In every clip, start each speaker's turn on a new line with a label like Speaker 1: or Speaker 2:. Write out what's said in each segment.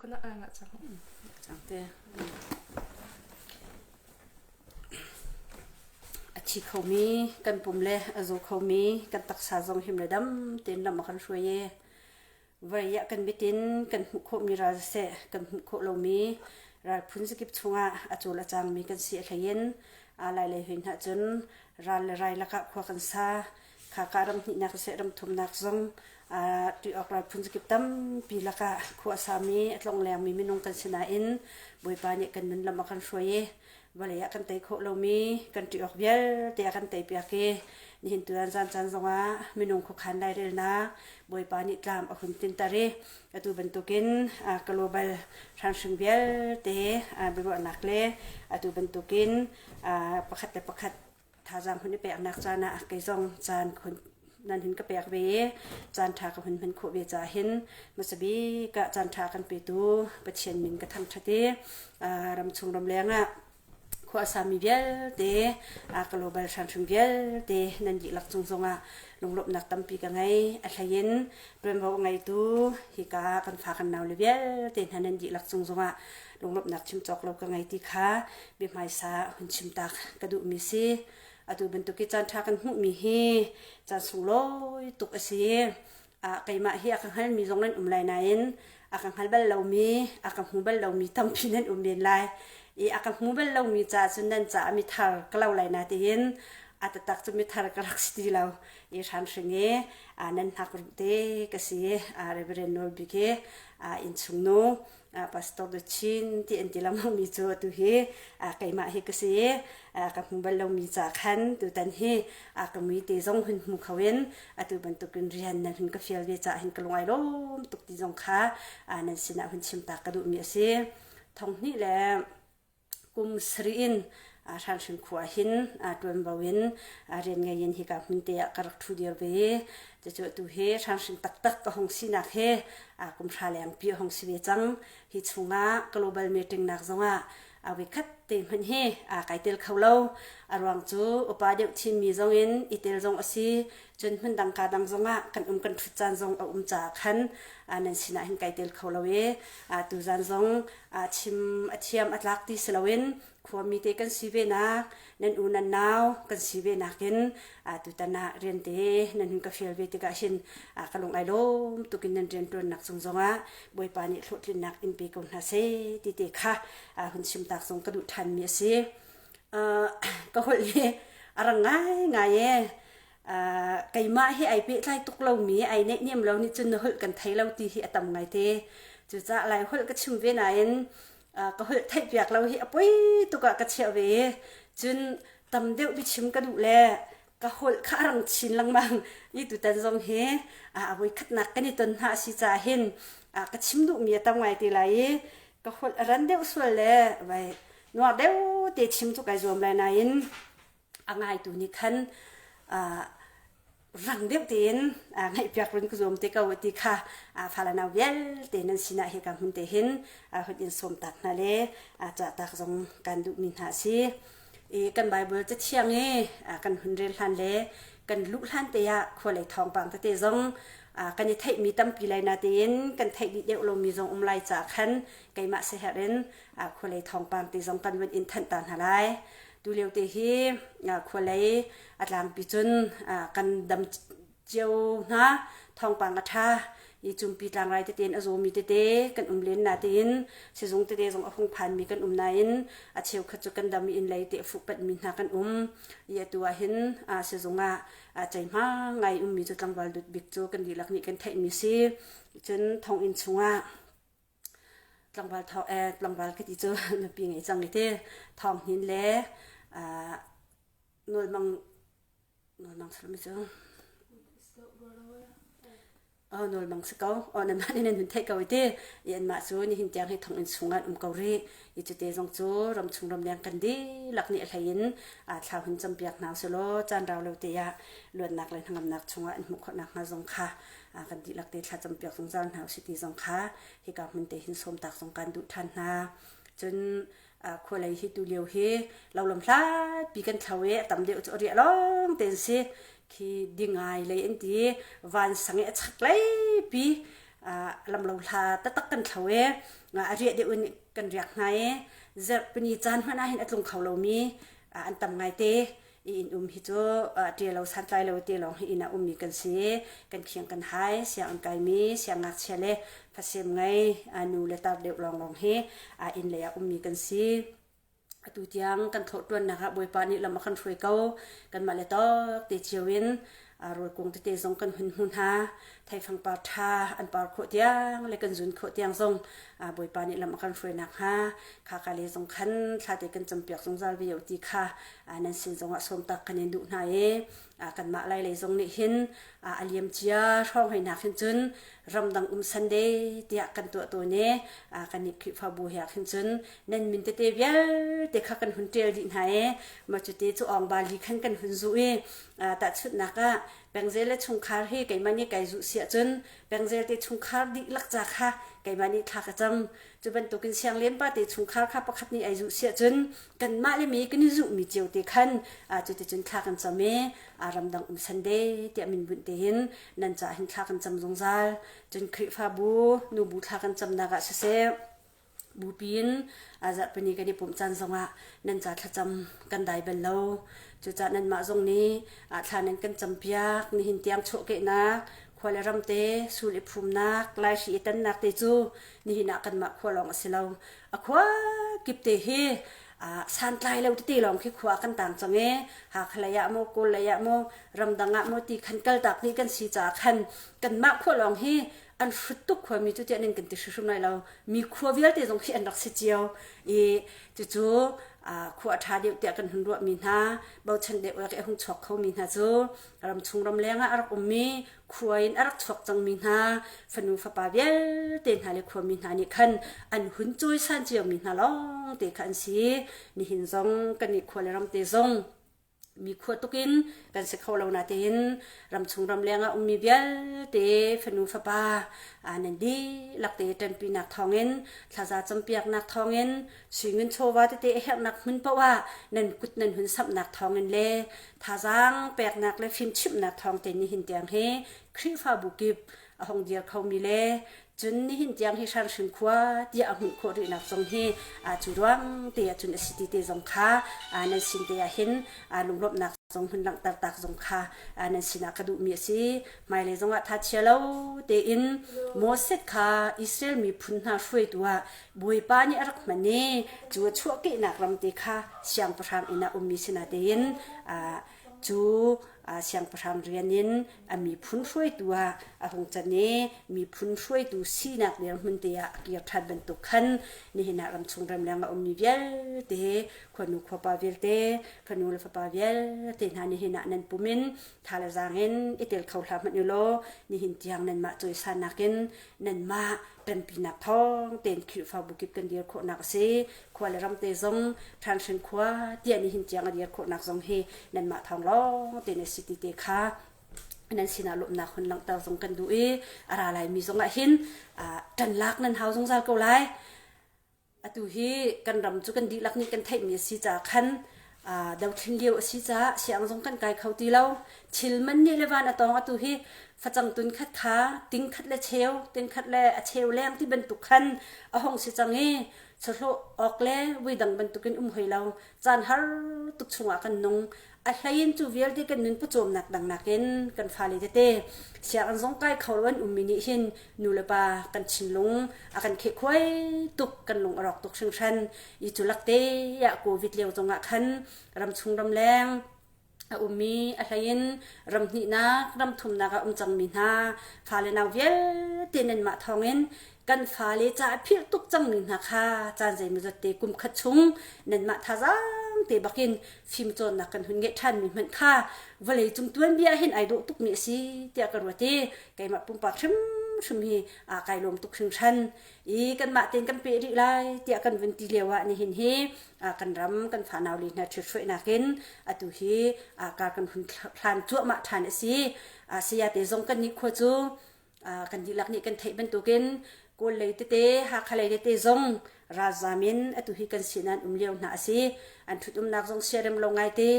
Speaker 1: Kana nga cang.
Speaker 2: Cang te. A thi khomi kan pum le a zaw khomi kan taksa zong him le dam tein lam a kan hruai i vawlei ah kan mit in kan hmuh khawhmi ral siseh kan hmuh khawh lomi ral phun zakip chungah a cawl a cangmi kan si a hlei in aa lai lei hoi hna cun ral le rai lakah khua kan sa. Khaka ram hnihnak siseh ram thumnak zong ṭih awk ral phun zakip tampi lakah khua a sami a tlonglengmi minung kan si nain Bawipa nih kan nun lam a kan hruai i vawlei ah kan tei khawh lomi kan ṭih awk vialte a kan teipiak i nihin tuan zan caan zongah minung khuakhan lairelnak Bawipa nih tlam a hun tinter i atu bantukin global hranhring vialte biaruahnak le atu bantukin pakhat le pakhat thazaang hun i peknak caan ah kei zong caan nan hun ka pek ve i caan ṭha ka hun hman khawh ve caah hin hmasa bik ah caan ṭha kan petu Pathian min ka thangṭhat i ramchung ramleng ah khua a sami vialte global hranhring vialte nan dihlak cung zongah lunglawmhnak tampi ka ngei. A hlei in tuanvo a ngeitu hika kan fa kan naule vialte hna nan dihlak cung zongah lunglawmhnak chim cawk lo ka ngei ti kha biahmaisa hun chim tak ka duhmi si. Atu bantuk i caan ṭha kan hmuhmi hi caan sunglawi tuk a si. Ah, keimah hi a ka hngalmi zong nan um lai nain a ka hngal bal lomi, a ka hmu bal lomi tampi nan um men lai. I a ka hmu bal lomi caah cun nan caah mithar ka lo lai na tiin a taktak cu mithar ka rak si ti lo. I hranhring i nan hnak ruh te ka si. Reverend Nawl Bik hi innchungnu Pastor The Chin ti an ti lengmang mi cu atu hi keimah hi ka si i ka hmu bal lomi ca khan tutan hi ka mui te zong hun hmu kho in atu bantukin rian nan hun ka fial ve caah hin ka lung ai lawm tuk ti zong kha nan sinah hun chim ta ka duhmi a si. Thong hnih le kum sarih in Hranhring khua hin ṭuanvo in rian ngei in hika hmun te ah ka rak ṭhu dir ve i cucu atu hi Hranhring taktak ka hung sinak hi kum hra lengpi a hung si ve cang. Hi chungah global meeting nak zongah voikhat te hmanh hi kai tel kho lo. A ruang cu upa deuh chinmi zong in i tel zong a si. Cun hmun dang ka dang zongah kan um kan ṭhut caan zong a um caah khan nan sinah hin kai tel kho lo i tuzan zong chim a thiam a tlak ti si loin khuami te kan si ve nak nan u nan nau kan si ve nakin tutan ah rian te nan hun ka fial ve tikah hin ka lung ai lawm tukin nan rian tuannak cung zongah Bawipa nih hlawhtlinnak in pe ko hna seh ti te kha hun chim tak zong ka duh ṭhan mi a si. Ka holh hi a rang ngai ngai e keimah hi ai pehtlai tuk lomi ai neihniam lo nih cun na holh kan thei lo ti hi a tam ngai te. Cucaah Lai holh ka chim ve nain ka holh theihpiak lo hi a poi tuk ah ka chiah ve i cun tam deuh biachim ka duh le ka holh kha a rang chin lengmang i tutan zong hi a voikhatnak kan i ton hna a si caah hin ka chim duhmi a tam ngai te lai i ka holh a ran deuh sual le vai nuar deuh te chim cu kai zuam lai nain a ngaitu nih khan rang deuh tein ngaihpiak run ka zuam te ko ti kha fale nau vialte nan sinah hika hmun te hin hun in sawm tak hna le cahtak zong kan duhmi hna a si. I kan Bible cathiang i kan hun rel hlan le kan luh hlan te ah khualei thawngpang tete zong kan i theihmi tampi lai natein kan theih dih deuh lomi zong um lai caah khan keimah siaherh in khualei thawngpang te zong kan vun in thanh ta hna lai. Tulio te hi khualei a tlangpi cun kan dam cio hna. Thawngpang a ṭha i cumpi tlangrai tete in a zawmi tete kan um len natein sizung tete zong a hung phanmi kan um nain a cheukhat cu kan dam i inn lei te a fuhpanhmi hna kan um. I atu ah hin sizung ah ceihma ngai ummi cu tlangval dut bik cu kan dihlak nih kan theihmi si. Cun thonginn chungah Tlangval thawng eh tlangval ka ti cu nupi ngei cang i ti thawng hnin le nawlmang nawlmang salmi cu Oh nawlmang si ko. Oh nanmah nih nan hun theih ko i ti. I anmah cu nihin tiang hi thonginn chungah an um ko rih. I cute zong cu ramchung ramleng kan dihlak nih a hlei in thla hun campiak hna usih law caan rau lo te ah luatnak le hnangamnak chungah an hmuh khawh nakhnga zong kha kan dihlak te thlacam piak zungzal hna usih ti zong kha hika hmun te hin sawmtak zong kan duh ṭhan hna. Cun khualei hi tu lio hi lolam hlatpi kan thlo i a tam deuh cu a riah lawng te an si. Khi dingai lei an ti vansang i a chak leipi. Lamlo hla taktak kan thlo i a riah deuh in kan riak hna i zarhpini caan hmanh ah hin a tlung kho lomi an tam ngaite. I inn um hi cu ṭe lo santlai lo te lawng hi inn ah ummi kan si. Kan khiang kan hai, sianginn kaimi, siangngakchia le fasem ngei nu le tar deuh lawnglawng hi inn lei ah ummi kan si. Atu tiang kan thlawh ṭuannak ah Bawipa nih lam a kan hruai ko. Kanmah le tawk te cio in rawl kung tete zong kan hun hmu hna. Theifang par ṭha an par khawh tiang le kan zun khawh tiang zong Bawipa nih lam a kan hruai nakhnga khaka le zong khan thla te kan campiak zungzal ve ti kha nan sin zongah sawmtak kan in duh hna i kanmah lai lei zong nih hin a liam cia hrawng hoi nak hin cun ramdang um Sunday tiah kan tuah tawn i kan nih Khrihfabu he ah khin cun nan min tete vialte kha kan hun ṭial dih hna i mah cute cu awng bali khan kan hun zuh i tahchunhnak ah pengzel le chungkhar hi keimah nih kai zuh si ahcun pengzel te chungkhar dihlak ca kha keimah nih thla ka cam. Cu bantukin sianglian pa te chungkhar kha pakhat nih ai zuh si ahcun kanmah le mi kan i zuhmi cio te khan cuticun thla kan cam i ramdang um Sunday tiah min bunh tein nan ca hin thla kan cam zungzal. Cun Khrihfabu nubu thla kan camnak ah siseh bupi in zarhpini kan i pumh caan zongah nan ca thlacam kan dai bal lo. Cucaah nanmah zong nih thla nan kan campiak nihin tiang chuahkehnak khua le ram te sul i phumnak laihri i tannak te cu nihin ah kanmah khua lawng a si lo. A khua kip te hi santlai lo tete lawng khi khua kan tang cang i Hakha lei ah maw Kawl lei ah maw ramdang ah maw ti khan kaltak dih kan si caah khan kanmah khua lawng hi an hrut tuk khuami cu tiah nin kan ti hrimhrim lai lo. Mi khua vialte zong khi an rak si cio i cucu khua a ṭha deuh tiah kan hun ruahmi hna bochan deuh a hung chuak khomi hna cu ramchung ramleng ah a rak ummi khua in a rak chuak cangmi hna fanu fapa vialte hna le khuami hna nih khan an hun cawisan ciomi hna lawng te kha an si. Nihin zong kan nih khua le ram te zong mi khua tukin kan si kho lo natein ramchung ramleng ah ummi vialte fanu fapa nan dihlak te ṭanpinak thawngin thlaza campiaknak thawngin suingun chawva tete a herhnak hmun paoh ah nan kut nan hun samhnak thawngin le thazaang peknak le fimchimhnak thawng te nihin tiang hi Khrihfabu kip a hong dir khomi le cun nihin tiang hi Hranhring khua tiah a hmuh khawh rihnak zong hi cu ruang te ah cun a si ti te zong kha nan sin te ah hin lunglawmhnak zong hun langhter tak zong kha nan sinah ka duhmi a si. Hmailei zongah tha chia lo tein Moses kha Israel miphun hna hruaitu ah Bawipa nih a rak hman i cu a chuahkehnak ram te kha siangpahrang inn ah ummi sinah tein cu siangpahrang rian in a miphun hruaitu ah a hung can i miphun hruaitu sinak dirhmun te ah a kir ṭhan bantuk khan nihin ah ramchung ramleng a ummi vialte khuanu khuapa vialte fanu le fapa vialte hna nihin ah nan pum in tha le zaang in i tel kho hlah hmanh u law nihin tiang nanmah cawisannak in nanmah ṭanpinak thawng tein Khrihfabu kip kan dir khawhnak a si. Khua le ram te zong Ṭhanhring khua tiah nihin tiang a dir khawhnak zong hi nanmah thawng lawng tein a si ti te kha nan sinah lawmhnak hun langhter zong kan duh i a ra laimi zong ah hin ṭan lak nan hau zungzal ko lai. Atu hi kan ram cu kan dihlak nih kan theihmi a si caah khan dothling lio a si caah siang zong kan kai kho ti lo. Thil man nih le van a tawng atu hi facang tun khat kha ting khat le cheu, ting khat le a cheu leng ti bantuk khan a hung si cang i sahlawh awk le voidang bantukin um hoi lo. Caan har tuk chungah kan nung. A hlei in cu vialte kan nun pawcawmnak dang nakin kan fale tete sianginn zong kai kho lo an ummi nih hin nu le pa kan thinlung a kan khehkhuai tuk, kan lung a rawk tuk hringhran. I cu lak te ah COVID lio zongah khan ramchung ramleng a ummi a hlei in ram hnihnak ram thumnak ah um cangmi hna fale nau vialte nanmah thawngin kan fale ca a philh tuk cangmi hna kha caan zeimawzat te kum khat chung nanmah thazaang te bakin fimcawnnak kan hun ngeih ṭhanmi hmanh kha vawlei cung tuanbia hin ai dawh tukmi a si tiah ka ruat i keimah pumpak hrimhrim hi kai lawm tuk hringhran i kanmah tein kan peh rih lai tiah kan vun ti lio ah nihin hi kan ram kan fanau le hna ṭhithruainak in atu hi kar kan hun hlan cuahmah ṭhan a si. Saya te zong kan nih khua cu kan dihlak nih kan theih bantukin Kawl lei tete Hakha lei tete zong ralzam in atu hi kan sin an um lio hna a si. An ṭhut-umnak zong siarem lo ngaite.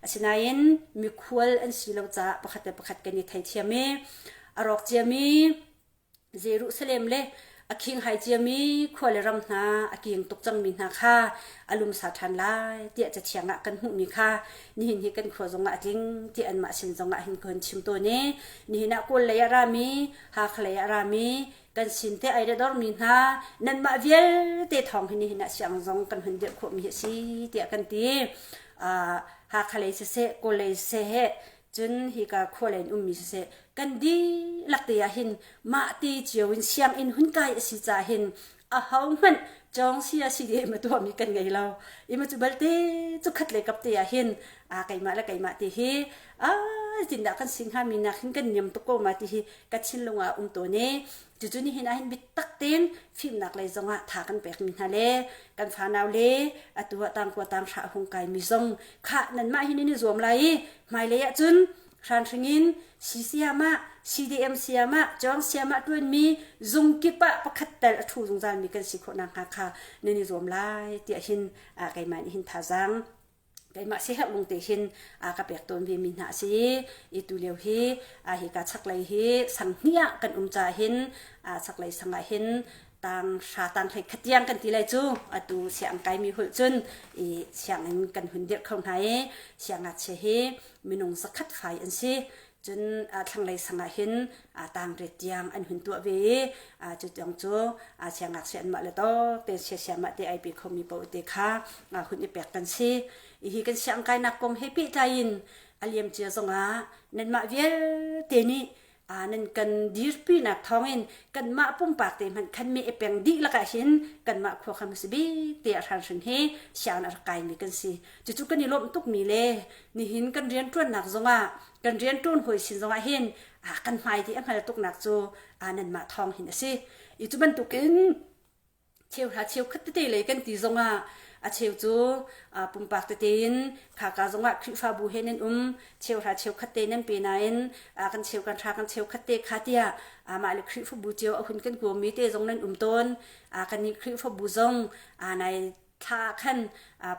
Speaker 2: Asinain mikhual an si lo caah pakhat le pakhat kan i theithiam i a rawk ciami Jerusalem le a khing-hai ciami khua le ram hna a king tuk cangmi hna kha a lumsa ṭhan lai tiah Cathiang ah kan hmuhmi kha nihin hi kan khua zongah a tling tiah anmah sin zongah hin ka hun chim tawn i nihin ah Kawl lei ah rami, Hakha lei ah rami, kan sin te ai le dormi hna nanmah vialte thawng hi nihin ah siang zong kan hun dirh khawhmi hi a si tiah kan ti. Hakha lei siseh, Kawl lei siseh, cun hika khua lei in ummi siseh kan dihlak te ah hin mah te cio in sianginn hun kai a si caah hin aho hmanh cawng sia si de ma tuahmi kan ngei lo ima cu balte cu khat le kap te ah hin a keimah le keimah te hi a tindah kan sing hnga mi nak hin kan niam tuk ko ma ti hi ka thinlung ah um tawn e Cucu nihin ah hin biatak tein fimnak lei zongah tha kan pekmi hna le kan fanau le atu ah tangkua tanghra a hung kaimi zong khah nanmah hi nan i zuam lai i hmailei ahcun hranhring in CCM ah CDM siam ah Cawng siam ah ṭuanmi zung kip ah pakhat tal a ṭhu zungzalmi kan si khawh nakhnga kha nan i zuam lai tiah hin keimah nih hin thazaang keimah siherh lung te hin a ka pek tawn ve mi hna a si i tu lio hi a hika chaklei hi sang hnih ah kan um ca hin a chaklei sang ah hin tang hra tang hlei khatiang kan ti lai cu atu siang kai mi hulh cun i sianginn kan hun dirh kho hna i siangngakchia hi minung zakhat fai an si. Cun thlanglei sang ah hin tangriat tiang an hun tuah ve i cu tiang cu siangngakchia anmah le tawk te siasiamah te ai pe khomi paoh te kha hun i pek kan si. Hi kan siangkainak kong he pehtlai in a liamcia zongah nanmah vialte nih nan kan dirpinak thawngin kanmah pumpak te hmanh khan mi peng dihlak ah hin kanmah khua kha hmasa bik te a hranhring hi sianginn a rak kaimi kan si. Cucu kan i lawmh tukmi le nihin kan rianṭuannak zongah kan rianṭuan hawi sin zongah hin kan hmai ti a hngal tuknak cu nanmah thawng hin a si. I cu bantukin cheuhra cheukhat tete lei kan ti zongah a cheu cu pumpak tete in khaka zongah Khrihfabu he nan um cheuhra cheukhat te nan pe nain kan cheu kan hra kan cheukhat te kha tiah mah le Khrihfabu cio a hun kan kuami te zong nan um tawn. Kannih Khrihfabu zong nai thla ah khan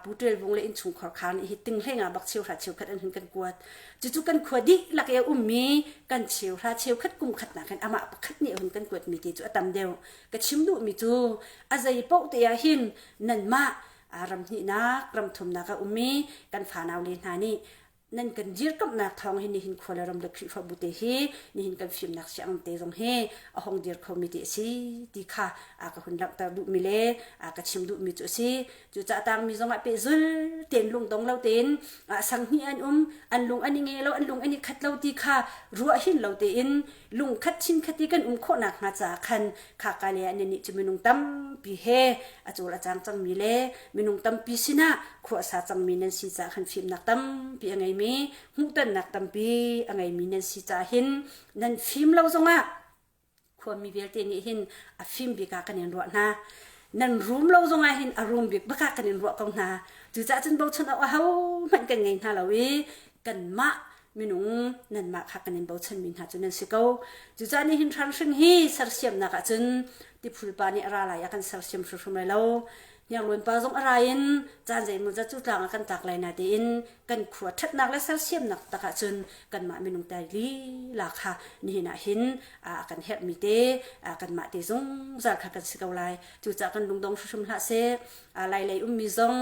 Speaker 2: Pu Ṭial Vung le innchungkhar khar nih hi tinghlenga bak cheuhra cheukhat an hun kan kuat. Cucu kan khua dihlak i a ummi kan cheuhra cheukhat kum khatnak hin amah pakhat nih a hun kan kuatmi te cu a tam deuh. Ka chim duhmi cu a zei paoh te ah hin nanmah ram hnihnak, ram thumnak a ummi kan fanau le hna nih nan kan dirkamhnak thawng hin nihin khua le ram le Khrihfabu te hi nihin kan fimnak sianginn te zong hi a hong dir khomi te a si ti kha a ka hun langhter duhmi le a ka chim duhmi cu a si. Cucaah tangmi zong ah pehzul tein lungdong lo tein sang hnih an um, an lung an i nge lo, an lung an i khat lo ti kha ruah hin lo tein lungkhat chinkhat i kan um khawhnak hnga caah khan khaka le ah nih cu minung tampi he a cawl a cang cangmi le minung tampi sinah khua a sa cangmi nan si caah khan fimnak tampi a ngeimi hmuhtonnak tampi a ngeimi nan si caah hin nan fim lo zongah khuami vialte nih hin a fim bik ah kan in ruah hna. Nan rum lo zongah hin a rum bik bak ah kan in ruah ko hna. Cucaah cun bochan awk ahohmanh kan ngei hna lo i kanmah minung nanmah kha kan in bochanmi hna cu nan si ko. Cucaah nihin hranhring hi sersiamnak ah cun tiphul pa nih a ra lai ah kan sersiam hrimhrim lai lo. Hniarlawn pa zong a ra in caan zeimawzat cu tlang ah kan tlak lai na tiin kan khua ṭhatnak le sersiamnak tak ahcun kanmah minung tai lila kha nihin ah hin a kan herhmi te kanmah te zungzal kha kan si ko lai. Cucaah kan lungdong hrimhrim hlah seh. Lailei ummi zong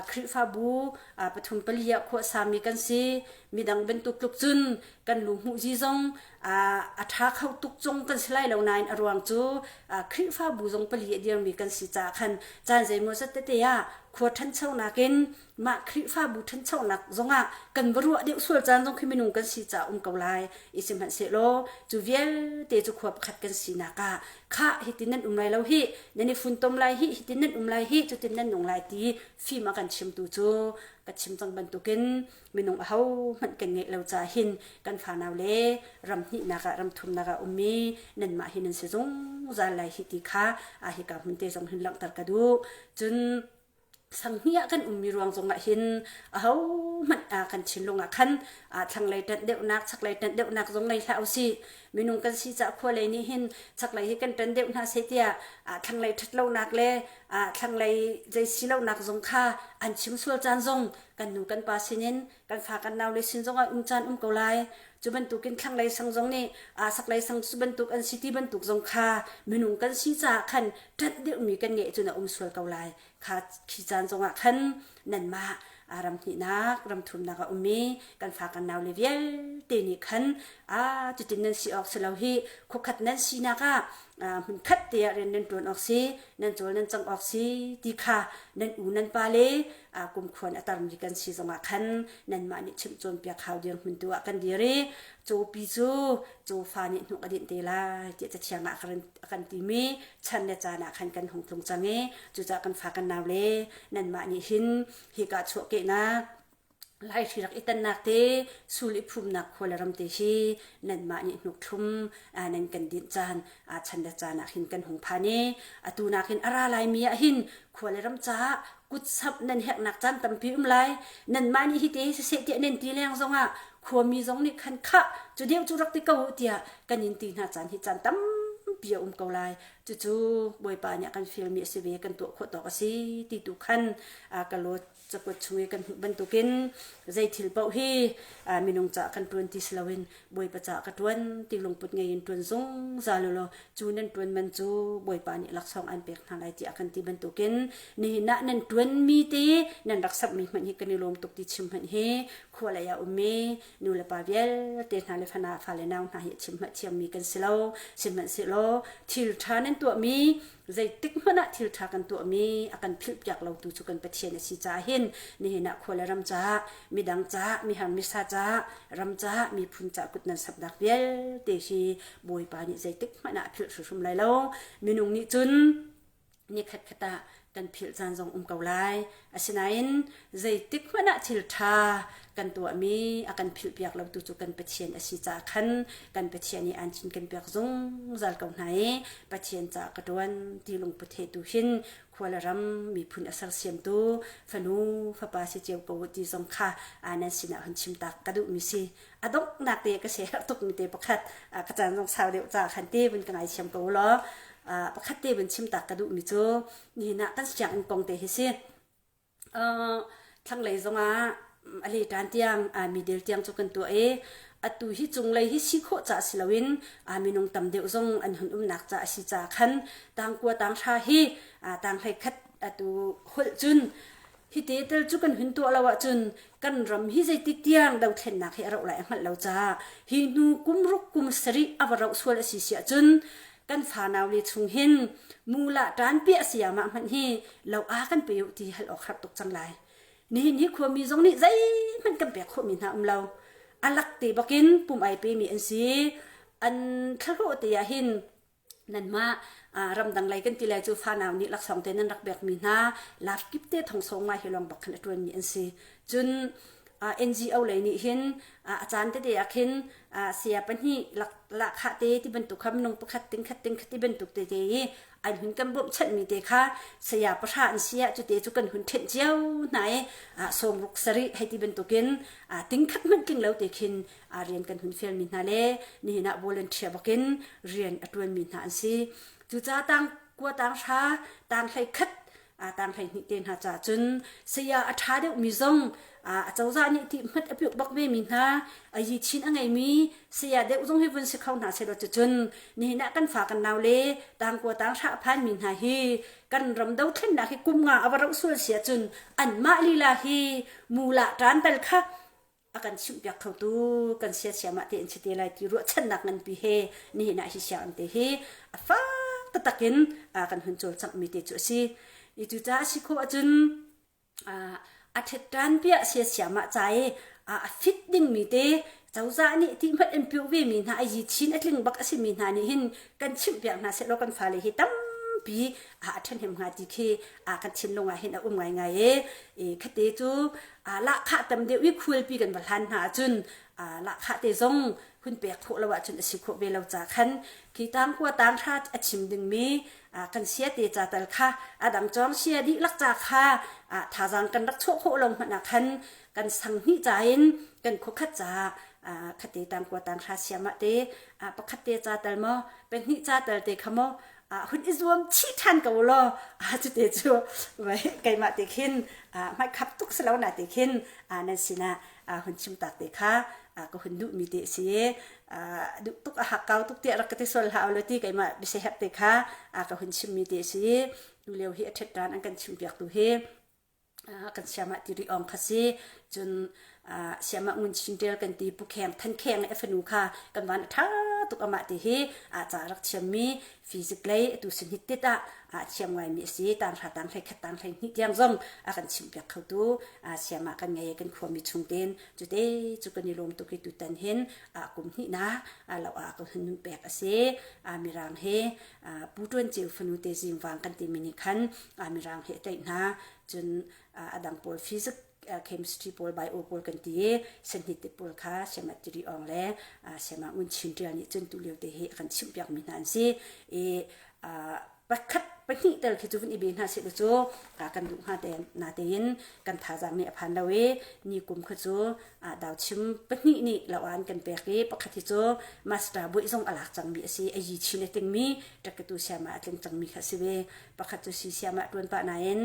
Speaker 2: Khrihfabu pathum pali ah khua sami kan si. Midang bantuk tluk cun kan lu hmuh zi zong a ṭha kho tuk zong kan si lai lo nain a ruang cu Khrihfabu zong pali a dirmi kan si caah khan caan zeimawzat tete ah khua ṭhanchonak in mah Khrihfabu ṭhanchonak zongah kan va ruah deuh sual caan zong khi minung kan si caah um ko lai. I sihmanhsehlaw cu vialte cu khua pakhat kan sinak ah khah hitin nan um lai lo hi nan i funtom lai hi hitin nan um lai hi cutin nan nung lai ti fim a kan chimtu cu ka chim cang bantukin minung ahohmanh kan ngeih lo caah hin kan fanau le ram hnihnak ah ram thumnak ah ummi nanmah hi nan si zungzal lai hi ti kha a hika hmun te zong hin langhter ka duh. Cun sanghnih ah kan ummi ruang zongah hin ahohmanh kan thinlung ah khan thlanglei ṭanh deuhnak chaklei ṭanh deuhnak zong ngei hlah usih. Minung kan si caah khua lei nih hin chaklei hi kan ṭan deuh hna seh tiah thlanglei ṭhat lonak le thlanglei zei si lonak zong kha an chim sual caan zong kan nu kan pa sinin kan fa kan nau le sin zongah um caan um ko lai. Cu bantukin thlanglei sang zong nih saklei sang cu bantuk an si ti bantuk zong kha minung kan si caah khan ṭanh deuhmi kan ngeih cun a um sual ko lai. Kha khi caan zongah khan nanmah ram hnihnak, ram thumnak a ummi kan fa kan naule vialte nih khan a cutin nan si awk si lo hi khuakhat nan sinak ah hmunkhat te ah rian nan ṭuan awk si, nan cawl nan cang awk si ti kha nan u nan pa le kumkhuan a tarmi kan si zongah khan nanmah nih chimh cawnpiak hau dirhmun tu ah kan dir i cawpi cu cawfa nih hnuk a dinh te lai tiah cathiang ah a kan timi chan le caan ah khan kan hung tlung cang i cucaah kan fa kan nau le nanmah nih hin hika chuahkehnak Laihri rak i tannak te sul i phumnak khua le ram te hi nanmah nih hnukthlum nan kan dinh caan chan le caan ah hin kan hung phan i atu nakin a ra laimi ah hin khua le ram caah kutsamh nan herhnak caan tampi um lai. Nanmah nih hi te siseh tiah nan ti leng zongah khuami zong nih khan khah cu deuh cu rak ti ko u tiah kan in ti hna caan hi caan tampi a um ko lai. Cucu Bawipa nih a kan fialmi a si ve kan tuah khawh tawk a si ti tu khan ka lawt cakuat chung i kan hmuh bantukin zei thil paoh hi minung caah kan ṭuan ti si loin Bawipa caah ka ṭuan ti lungput ngei in ṭuan zungzal u law cu nan ṭuan man cu Bawipa nih laksawng an pek hna lai tiah kan ti bantukin nihin ah nan ṭuanmi te nan rak samhmi hmanh hi kan i lawm tuk ti chim hmanh hi khua lei ah ummi nu le pa vialte hna le fana fale nau hna hi chim hmanh thiammi kan si lo. Sihmanhsehlaw thil ṭha nan tuahmi zeitik hmanh ah thil ṭha kan tuahmi a kan philhpiak lotu cu kan Pathian a si caah hin nihin ah khua le ram caah midang caah mihar misa caah ram caah miphun caah kut nan sapnak vialte hi Bawipa nih zeitik hmanh ah a philh hrimhrim lai lo. Minung nih cun nikhat khat ah kan philh caan zong um ko lai. Asinain zeitik hmanh ah thil ṭha kan tuahmi a kan philhpiak lotu cu kan Pathian a si caah khan kan Pathian nih aan cin kan piak zungzal ko hna i Pathian caah ka ṭuan ti lungput he tu hin khua le ram miphun a sersiamtu fanu fapa si cio ko ti zong kha nan sinah hun chim tak ka duhmi si. A donghnak te ka share tukmi te pakhat ka caan zong sau deuh caah khan te vun ka ngaithiam ko law pakhat te vun chim tak ka duhmi cu nihin ah kan sianginn kong te hi si. Thlanglei zongah a leṭan tiang midel tiang cu kan tuah i atu hi cunglei hi si khawh ca si loin minung tam deuh zong an hun umnak ca a si caah khan tangkua tanghra hi tanghlei khat atu holh cun hi te tel cu kan hun tuah lo ahcun kan ram hi zeitik tiang dothlennak hi a roh lai a hngalh lo caah hi hnu kum ruk kum sarih a va roh sual a si si ahcun kan fanau le chung hin mula ṭan piah sayamah hmanh hi lo a kan pe u ti hal awk har tuk cang lai. Nihin hi khuami zong nih zeihmanh kan pek khawhmi hna um lo. A lak te bakin pum ai pemi an si. An thlahlawh te ah hin nanmah ramdang lei kan ti lai cu fanau nih laksawng te nan rak pekmi hna laf kip te thong song ngai hi lawng bak khan a ṭuanmi an si. Cun NGO lei nih hin a caan tete ah khin saya pahnih lahkhah te ti bantuk kha minung pakhat ting khat ting khat ti bantuk tete i an hun kan bawmhchanhmi te kha saya pahra an si ah cute cu kan hun ṭhenh cio hna i sawmruk sarih hei ti bantukin ting khat hmanh tling lo te khin rian kan hun fialmi hna le nihin ah volunteer bakin rian a ṭuanmi hna an si. Cucaah tang kua tang hra tang hlei khat tang 12 te hna ca cun saya a ṭha deuhmi zong a cozah nih ti hmat a piuk bak ve mi hna a yi chin a ngeimi saya deuh zong hi vun si kho hna selaw cucun nihin ah kan fa kan nau le tangkua tang hra a phan mi hna hi kan ram dothlennak hi kum nga a va roh sual si ahcun anmah lila hi mula ṭan bel kha a kan chimhpiak khotu kan siasiam ah te in si te lai ti ruahchannak nganpi he nihin ah hi sianginn te hi a fak taktak in kan hun cawlcangh mi te cu a si. I cucaah si khawh ahcun a ṭhetṭan piah siasiam ah ca i a fit dingmi te cozah nih ti hmanh an piuh ve mi hna a yi chin a tling bak a simi hna nih hin kan chimhpiak hna sehlaw kan fale hi tampi a ṭhahnem hnga ti khi kan thinlung ah hin a um ngaingai e. Khate cu lahkhah tam deuh i khualpi kan va hlan hna ahcun lahkhah te zong hun pek khawh lo ahcun a si khawh ve lo ca khan khi tangkua tanghra a chim dingmi kan sia te ca tal kha a dang cawng sia dihlak ca kha thazaang kan rak chuah khawh lo hmanh ah khan kan sang hnih ca in kan khuakhat ca khate tangkua tanghra siam ah te pakhat te ca tal maw pahnih ca tal te kha maw hun i zuam chih ṭhan ko law cute cu keimah te khin hmaikhap tuk si lo na te khin nan sinah hun chim tak te kha. ka hun duhmi te a si i duh tuk a hakkau tuk tiah rak ka ti sual hlah u law ti keimah biasiherh te kha ka hun chimmi te a si i tulio hi a ṭhet ṭan an kan chimpiaktu hi kan siamah tiri ong kha si cun siamah ngun chin ṭel kan ti pu kheng than kheng a fanu kha kan van a ṭha tuk amah ti hi a ca rak thiammi physics lei atu sin hit tit ah a thiam ngaimi a si tang hra tang hlei khat tang hlei hnih tiang zong a kan chimpiak khotu siamah kan ngei kan khuami chung ten cute cu kan i lawm tuk i tutan hin a kum hnihnak lo ah ka hun pek a si mirang he Pu Ṭuan Ceu fanu te zingvang kan timi nih khan mirang he a tlaih hna. Cun a dang pawl physics chemistry pawl bio pawl kan ti i senhit te pawl kha siamat tiri ong le siama ngun chin ṭial nih cun tu lio te hi a kan chimhpiak mi hna an si. I pakhat pahnih tel khi cu vun i be hna seh cu kan duh hnga te na tein kan thazaang nih a phan lo i ni kum kha cu dauchim pahnih nih loan kan pek i pakhat hi cu master buih zong a lak cangmi a si a yi chin a tingmi ṭakkatu siama a tling cangmi kha a si ve pakhat cu si siama ṭuan pah nain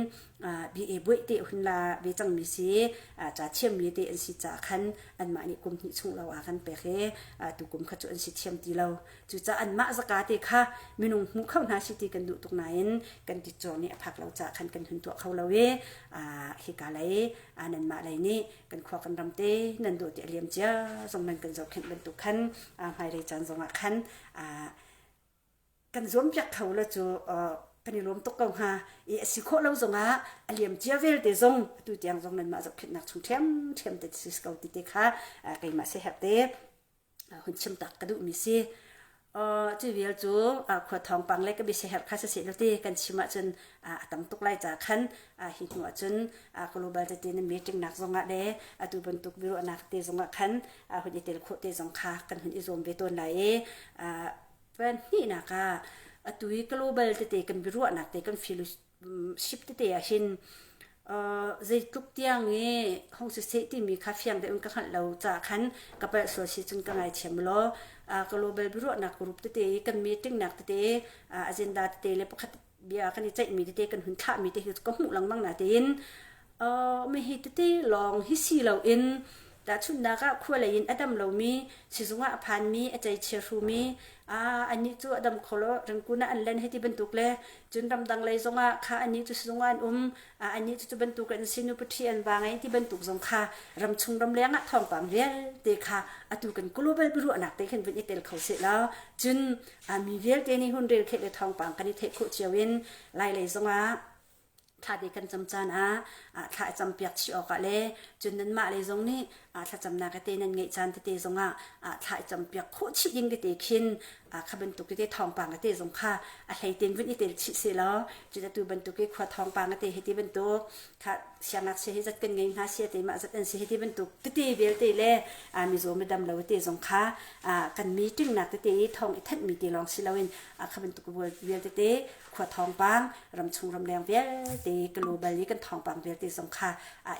Speaker 2: BA buih te hun la ve cangmi si ca thiammi te an si ca khan anmah nih kum hnih chung lo a kan pek i tu kum kha cu an si thiam ti lo cucaah anmah zaka te kha minung hmu kho hna si ti kan duh tuk nain kan titcaw nih a phak lo ca khan kan hun tuah kho lo i hika lei nanmah lei nih kan khua kan ram te nan dawh ti a liam cia zong nan kan zohkhenh bantuk khan hmailei caan zongah khan kan zuam piak kho la cu kan i lawm tuk ko hnga i a si khawh lo zongah a liam cia vialte zong atu tiang zong nanmah zohkhenhnak chung ṭhiamṭhiam te si ko ti te kha keimah siaherh te hun chim tak ka duhmi si. Cu vial cu khua thawngpang le ka biasiaherh kha siseh law ti kan chim ahcun a tam tuk lai ca khan hi hnu ahcun global tete na meeting nak zongah le atu bantuk biaruahnak te zongah khan hun i tel khawh te zong kha kan hun i zuam ve tawn lai i pahnihnak ah atu i global tete kan biaruahnak te kan fellowship tete ah hin zeitluk tiang i hong siseh timi kha fiang deuh in ka hngalh lo caah khan ka palh sual si cun ka ngaithiam law global biaruahnak group tete i kan meeting nak tete agenda tete le pakhat bia kan i ceihmi tete kan hun thlahmi te hi ka hmuh lengmang na tein mi hi tete lawng hi si loin tahchunhnak ah khua lei in a dam lomi sizung ah a phanmi a ceichia hrumi annih cu a dam kho lo ringkun ah an len hei ti bantuk le cun ramdang lei zongah kha annih cu sizung ah an um annih cu cu bantuk an si nu paṭhi an va ngei ti bantuk zong kha ramchung ramleng ah thawngpang vialte kha atu kan global biaruahnak te khin vun i tel kho seh law cun mi vialte nih hun rel kheh le thawngpang kan i theih khawh cio in lai lei zongah thla te kan cam caan ah thla i campiak chih awkah le cun nanmah lei zong nih thlacamnak tete nan ngeih caan tete zongah thla i campiak khawh chih ding tete khin kha bantuk tete thawngpang tete zong kha a hleiten vun i tel chih seh law cun atu bantuk i khua thawngpang tete hi ti bantuk kha siangngakchia hi zat kan ngei hna sia te mah zat an si hi ti bantuk tete vialte le mizaw midam lo te zong kha kan meeting nak tete i thawng i thanhmi te lawng si loin kha bantuk vialte te khua thawngpang ramchung ramleng vialte global i kan thawngpang vialte zong kha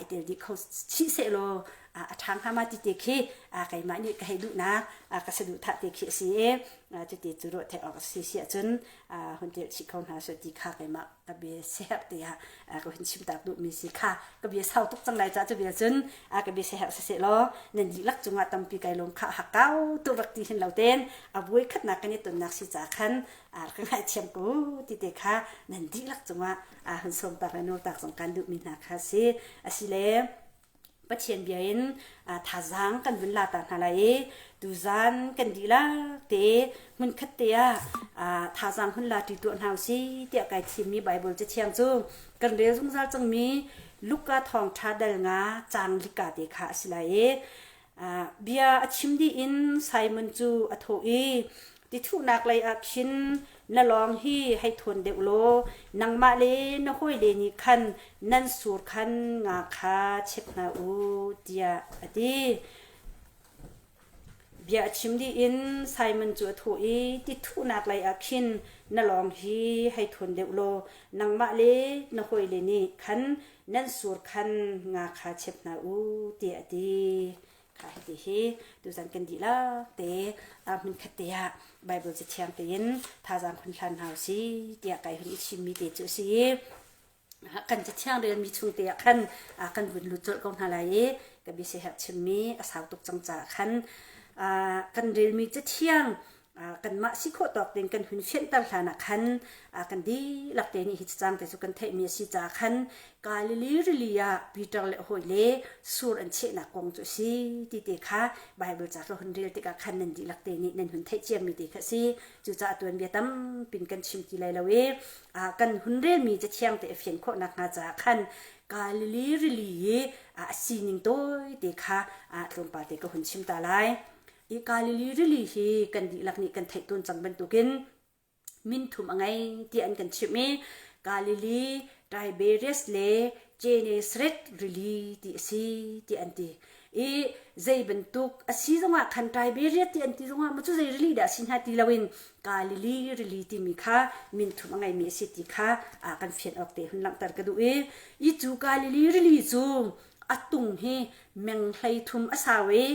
Speaker 2: i tel dih kho chih seh law a ṭha hnga ma ti te khi keimah nih ka hei duhnak ka saduhthah te khi a si i cuti cu ruah theih awk a si si ahcun hun tel chih kho hna seh ti kha keimah ka bia siaherh tiah ka hun chim tak duhmi si kha ka bia sau tuk cang lai ca cu bia cun ka bia siaherh siseh law nan dihlak cungah tampi kai lawm kha hakau tu rak ti hin lo ten a vuai khatnak kan i tonnak si ca khan ka ngaithiam ko ti te kha nan dihlak cungah hun sawm tak le nawl tak zong kan duhmi hna kha si asile Pathian bia in thazaang kan vun la ta hna lai i tuzan kan dihlak te hmunkhat te ah thazaang hun la ṭi tuah hna usih tiah kai thimmi Baibal cathiang cu kan rel zungzal cangmi Luka thawngṭha dal nga caang lika te kha a si lai i Bia a chim dih in Simon cu a thawh i, Tithuhnak lei ah khin na lawng hi hei thawn deuh law nangmah le na hawile nih khan nan sur khan nga kha chek hna u, tiah a ti. Bia a chim dih in Simon cu a thawh i, Tithuhnak lei ah khin na lawng hi hei thawn deuh law nangmah le na hawile nih khan nan sur khan nga kha chep hna u tiah a ti. Kha hiti hi tuzan kan dihlak te hmunkhat te ah Bible cathiang tein thazaang hun hlan hna usih tiah kai hun i chimmi te cu a si. Kan cathiang relmi chung te ah khan kan vun lut colh ko hna lai i ka bia siaherh chimmi a sau tuk cang caah khan kan relmi cathiang kanmah si khawh tawk ding kan hun fianter hlan ah khan kan dihlak te nih hi cacang te cu kan theihmi a si caah khan Galilee rili ah Peter le hawi le sur an chehnak kong cu a si ti te kha Bible ca ka hun rel tikah khan nan dihlak te nih nan hun theih ciami te kha a si. Cucaah tuanbia tampin kan chim ti lai lo i kan hun relmi cathiang te a fian khawh nakhnga caah khan Galilee rili i a sining tawi te kha tlawmpal te ka hun chim ta lai. I Galilee rili hi kan dihlak nih kan theih tawn cang bantukin min thum a ngei tiah an kan chimh i Galilee, Tiberias le Gennesaret rili ti a si tiah an ti. I zei bantuk a si zongah khan Tiberias ti an ti zongah maw cu zei rili dah a si hna ti loin Galilee rili timi kha min thum a ngeimi a si ti kha kan fian awk te hun langhter ka duh i i cu Galilee rili cu a tung hi meng 13 a sau i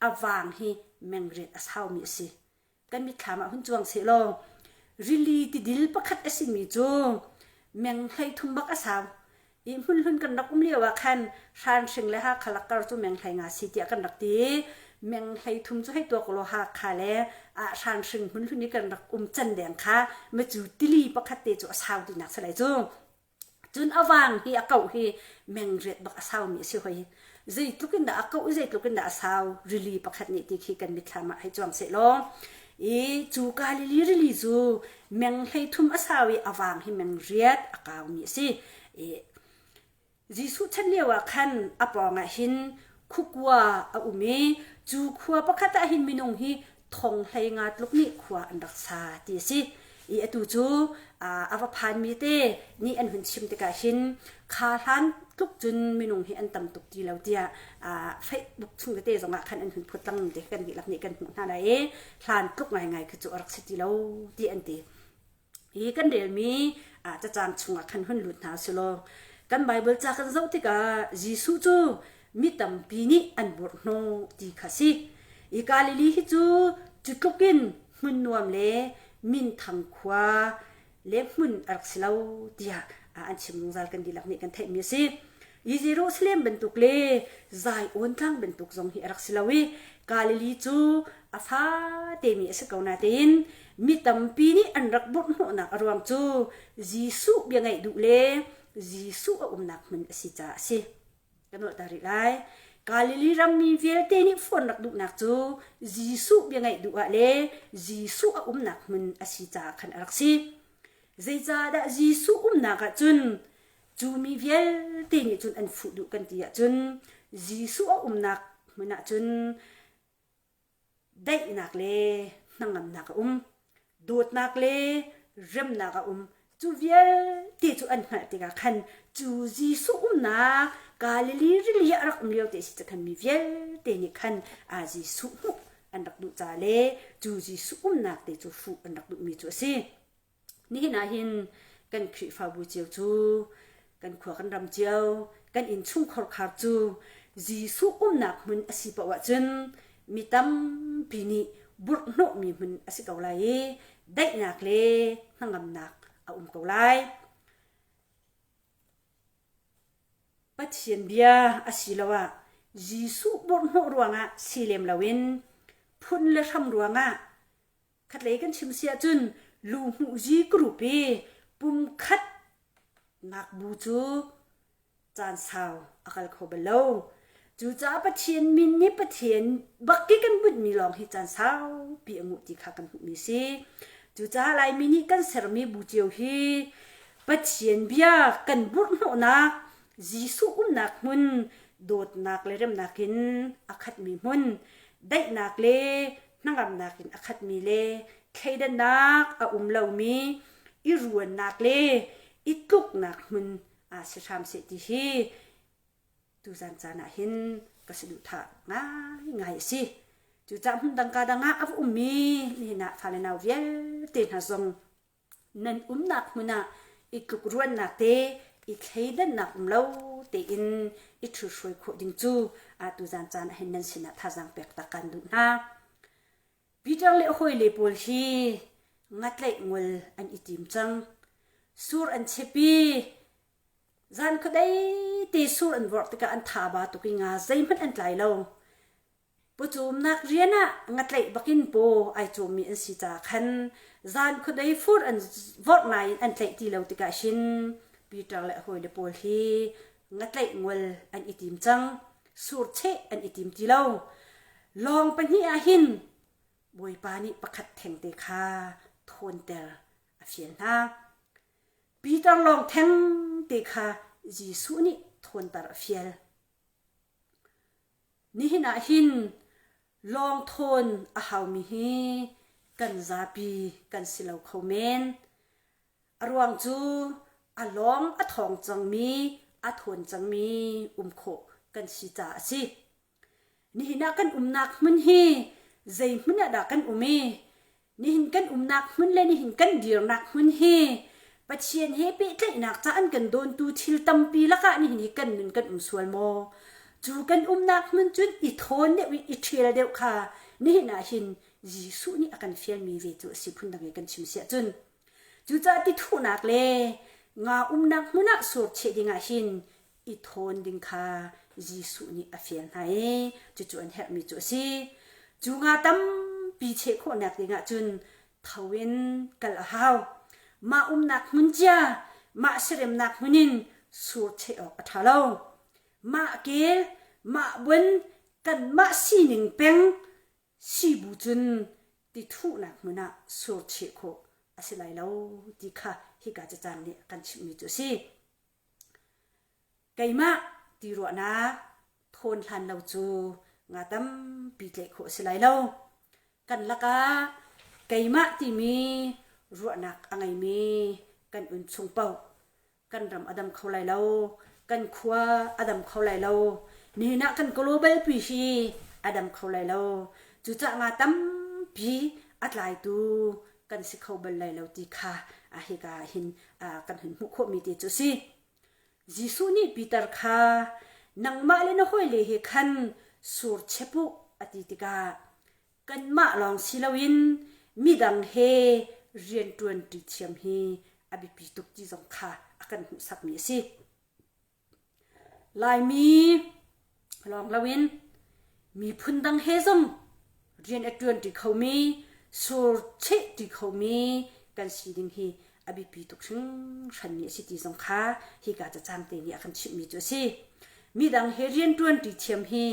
Speaker 2: a vang hi meng riat a saumi a si. Kan mitthlam ah hun cuang seh law rili tidil pakhat a simi cu meng 13 bak a sau. I hmunhlun kan rak um lio ah khan hranhring le Hakha lakkar cu meng 15 si tiah kan rak ti i meng 13 cu hei tuak law Hakha le hranhring hmunhlun i kan rak um can deng kha macu tili pakhat te cu a sau tinak si lai cu. Cun a vang hi a kauh hi meng riat bak a saumi a si hoi. Zeitluk in dah a kauh i zeitluk in dah a sau rili pakhat nih ti khi kan mitthlam ah hei cuang seh law i cu Galilee rili cu meng 33 a sau i a vang hi meng riat a kaumi a si. I Jesuh chan lio ah khan a pawng ah hin khukua a um i cu khua pakhat ah hin minung hi thong 15 tluk nih khua an rak sa ti a si. I atu cu a va phanmi te nih an hun chim tikah hin kha hlan tluk cun minung hi an tam tuk ti lo tiah Facebook chung tete zongah khan an hun phut lang te kan dihlak nih kan hmuh hna lai i hlan tluk ngaingai khi cu a rak si ti lo ti an ti. Hi kan relmi cacang chungah khan hun lut hna silaw kan Bible ca kan zoh tikah Jesuh cu mi tampi nih an burh hnawh ti kha si. I Galilee hi cu cu tluk in hmun nuam le minthang khua le hmun a rak si lo tiah an chim zungzal kan dihlak nih kan theihmi a si. I Jerusalem bantuk le Zion tlang bantuk zong hi a rak si lo i Galilee cu a fatemi a si ko natein mi tampi nih an rak burh hnawhnak a ruang cu Jesuh bia ngaih duh le Jesuh a umnak hmun a si caah a si. Kan nolh ta rih lai. Galilee rammi vialte nih fon rak duhnak cu Jesuh bia ngaih duh ah le Jesuh a umnak hmun a si caah khan a rak si. Zeicahdah Jesuh umnak ah cun cu mi vialte nih cun an fuh duh kan ti ahcun Jesuh a umnak hmun ah cun daihnak le hnangamnak a um, dawtnak le remnak a um. Cu vialte cu an hngalh tikah khan cu Jesuh umnak Galilee rili ah a rak um lio te si cu khan mi vialte nih khan a Jesuh hmuh an rak duh ca le cu Jesuh umnak te cu fuh an rak duhmi cu a si. Nihin ah hin kan Khrihfabu cio cu kan khua kan ram cio kan innchungkhar khar cu Jesuh umnak hmun a si paoh ahcun mi tampi nih burhhnawhmi hmun a si ko lai i daihnak le hnangamnak a um ko lai. Pathian bia asiloah Jesuh burhhnawh ruangah si lem loin phun le hram ruangah Khatlei kan chim si ahcun luhmuhzi group i pumkhat nak bu cu caan sau a kal kho bal lo. Cucaah Pathian min nih Pathian bak i kan bunhmi lawng hi caan saupi a nguh ti kha kan hmuhmi si. Cucaah Laimi nih kan sermi bu cio hi Pathian bia kan burhhnawhnak Jesuh umnak hmun dawtnak le remnak in a khatmi hmun daihnak le hnangamnak in a khatmi le thleidannak a um lomi i ruannak le i tluknak hmun aa si hram seh ti hi tuzan caan ah hin ka saduhthah ngaingai a si. Cucaah hmun dang ka dang ah a va ummi nihin ah fale nau vialte hna zong nan umnak hmun ah i tlukruannak te i thleidannak um lo tein i ṭhithruai khawh ding cu tuzan caan ah hin nan sinah thazaang pek tak kan duh hna. Peter le a hawile pawl hi ngatlaih ngol an i tim cang. Sur an chep i. Zan khuadei te sur an vorh tikah an tha ba tuk i nga zeihmanh an tlai lo. Pawcawmnak rian ah ngatlaih bakin paw ai cawmmi an si caah khan zan khuadei fur an vorh nain an tlaih ti lo tikah hin Peter le a hawile pawl hi ngatlaih ngol an i tim cang. Surcheh an i tim ti lo. Lawng pahnih ah hin Bawipa nih pakhat thengte kha thawnter a fial hna. Peter lawng thengte kha Jesuh nih thawnter a fial. Nihin ah hin lawng thawn a haumi hi kan zapi kan si lo kho men. A ruang cu a lawng a thawng cangmi, a thawn cangmi um khawh kan si caah a si. Nihin ah kan umnak hmun hi zei hmun ah dah kan um i nihin kan umnak hmun le nihin kan dirnak hmun hi Pathian he pehtlaihnak ca an kan dawntu thil tampi lakah nihin hi kan nun kan um sual maw? Cu kan umnak hmun cun i thawn deuh i i ṭhial deuh kha nihin ah hin Jesuh nih a kan fialmi ve cu a si phundang i kan chim siah cun. Cucaah ti thuhnak le nga umnak hmun ah sur cheh dingah hin i thawn ding kha Jesuh nih a fial hna i cucu an herhmi cu a si. Cu nga tampi cheh khawhnak dingah cun tho in kal a hau. Mah umnak hmun cia, mah siaremnak hmun in sur cheh awk a ṭha lo. Mah kel, mah bun, kanmah sining peng sibu cun ti thuhnak hmun ah sur cheh khawh a si lai lo ti kha hika cacang nih a kan chimhmi cu a si. Keimah ti ruahnak thawn hlan lo cu nga tampi tlaih khawh a si lai lo. Kan lakah keimah timi ruahnak a ngeimi kan un chung paoh kan ram a dam kho lai lo, kan khua a dam kho lai lo, nihin ah kan global pi hi a dam kho lai lo. Cucaah nga tampi a tlaitu kan si kho bal lai lo ti kha hika hin kan hun hmuh khawhmi te cu a si. Jesuh nih Peter kha nangmah le na hawile he khan sur chep u a ti tikah kanmah lawng si loin midang he rianṭuanṭi thiam hi a biapi tuk ti zong kha a kan hmuhsakmi a si. Laimi lawng loin miphun dang he zong rian a ṭuanṭi khomi, sur chehṭi khomi kan si ding hi a biapi tuk hringhranmi a si ti zong kha hika cacang te nih a kan chimhmi cu a si. Midang he rianṭuanṭi thiam hi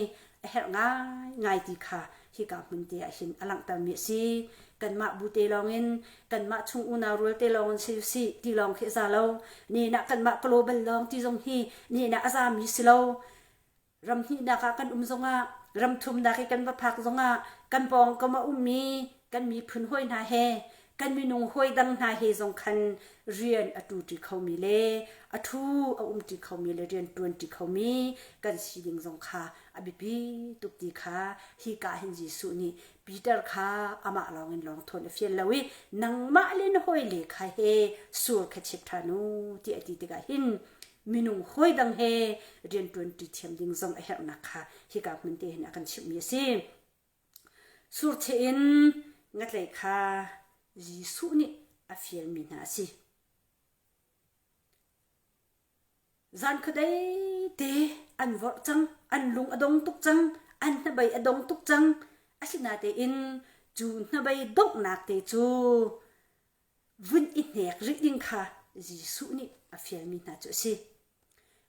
Speaker 2: a herh ngaingai ti kha hika hmun te ah hin a langhtermi a si. Kanmah bu te lawngin kanmah chung unau rual te lawngin si usih ti lawng khi a za lo. Nihin ah kanmah global lawng ti zong hi nihin ah a zami si lo. Ram hnihnak ah kan um zongah ram thumnak i kan va phak zongah kan pawngkam a ummi kan miphun hawi hna he kan minung hawi dang hna he zong khan rian a ṭuṭi khomi le a ṭhu a umṭi khomi le rian ṭuanṭi khomi kan si ding zong kha a biapi tuk ti kha hika hin Jesuh nih Peter kha amah lawngin lawng thawn a fial lo i nangmah le na hawile kha he sur kha chep ṭhan u ti a ti tikah hin minung hawi dang he rianṭuanṭi thiam ding zong a herhnak kha hika hmun te hin a kan chimhmi a si. Surcheh in ngatlaih kha Jesuh nih a fialmi hna a si. Zan khuadei te an vorh cang, an lung a dong tuk cang, an hnabei a dong tuk cang. Asinatein cu hnabei donghnak te cu vun i hnek rih ding kha Jesuh nih a fialmi hna cu a si.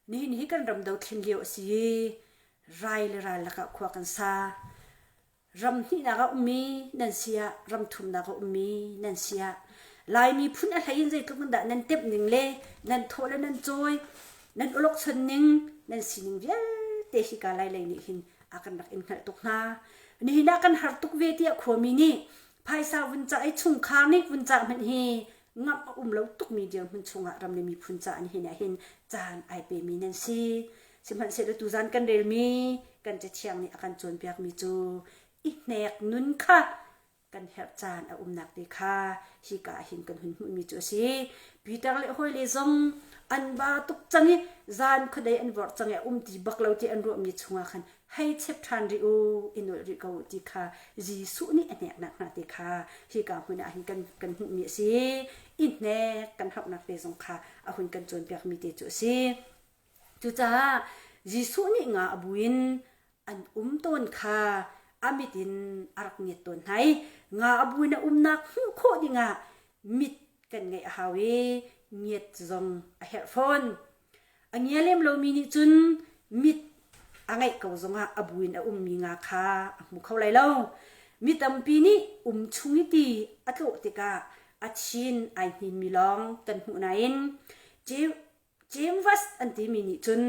Speaker 2: Nihin hi kan ram dothlen lio a si i rai le ral lakah khua kan sa. Ram hnihnak a ummi nan si ah, ram thumnak a ummi nan si ah, Laimi phun a hlei in zeitluk in dah nan temh ning le nan thawh le nan cawi, nan ulokchon ning, nan sining vialte hika lai lei nih hin a kan rak in hngalh tuk hna. Nihin ah kan har tuk ve tiah khuami nih phaisa vun cah i chungkhar nih vun cah hmanh hi ngamh a um lo tukmi dirhmun chungah ram le miphun ca nihin ah hin caan ai pemi nan si. Sihmanhsehlaw tuzan kan relmi kan cathiang nih a kan cawnpiakmi cu i hnek nun kha kan herh caan a umnak te kha hika ah hin kan hun hmuhmi cu a si. Peter le hawile zong an ba tuk cang i zan khuadei an vorh cang i a um ti bak lo ti an ruahmi chungah khan hei chep ṭhan rih u i nolh rih ko u ti kha Jesuh nih a hneknak hna te kha hika hmun ah hin kan kan hmuhmi a si. I hnek kan hauhnak te zong kha a hun kan cawnpiakmi te cu a si. Cucaah Jesuh nih nga a bu in an um tawn kha a mit in a rak ngiat tawn hna i nga a bu in a umnak hmuh khawh dingah mit kan ngeih a hau i ngiat zong a herh fawn. A ngia lem lomi nih cun mit a ngeih ko zongah a bu in a ummi nga kha a hmu kho lai lo. Mi tampi nih um chung i ti a tlawh tikah a chin ai hninmi lawng kan hmuh nain Canvas an timi nih cun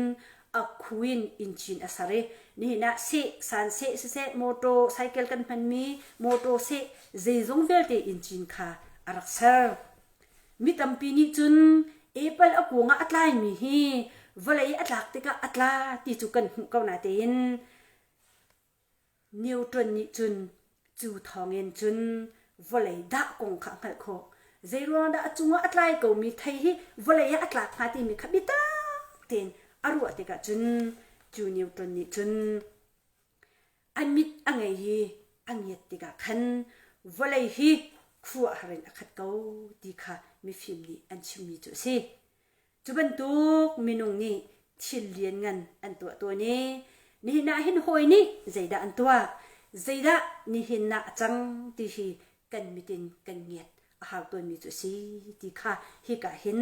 Speaker 2: a khu in inncin a ser i nihin ah seh, san seh siseh, motor, cycle kan hmanmi motor seh zeizong vialte inncin kha a rak ser. Mi tampi nih cun apple a kuang ah a tlaimi hi vawlei a tlak tikah a tla ti cu kan hmuh ko natein Newton nih cun cu thawngin cun vawlei dah kong kha a hngalh khawh. Zeiruang dah a cungah a tlai komi thei hi vawlei ah a tlak hnga timi kha biatak tein a ruah tikah cun cu Newton nih cun a mit a ngei i a ngiat tikah khan vawlei hi khuaruahhar in a khat ko ti kha mifim nih an chimmi cu a si. Cu bantuk minung nih thil lianngan an tuah tawn i nihin ah hin hawi nih zeidah an tuah, zeidah nihin ah a cang ti hi kan mit in kan ngiat a hau tawnmi cu a si ti kha hika hin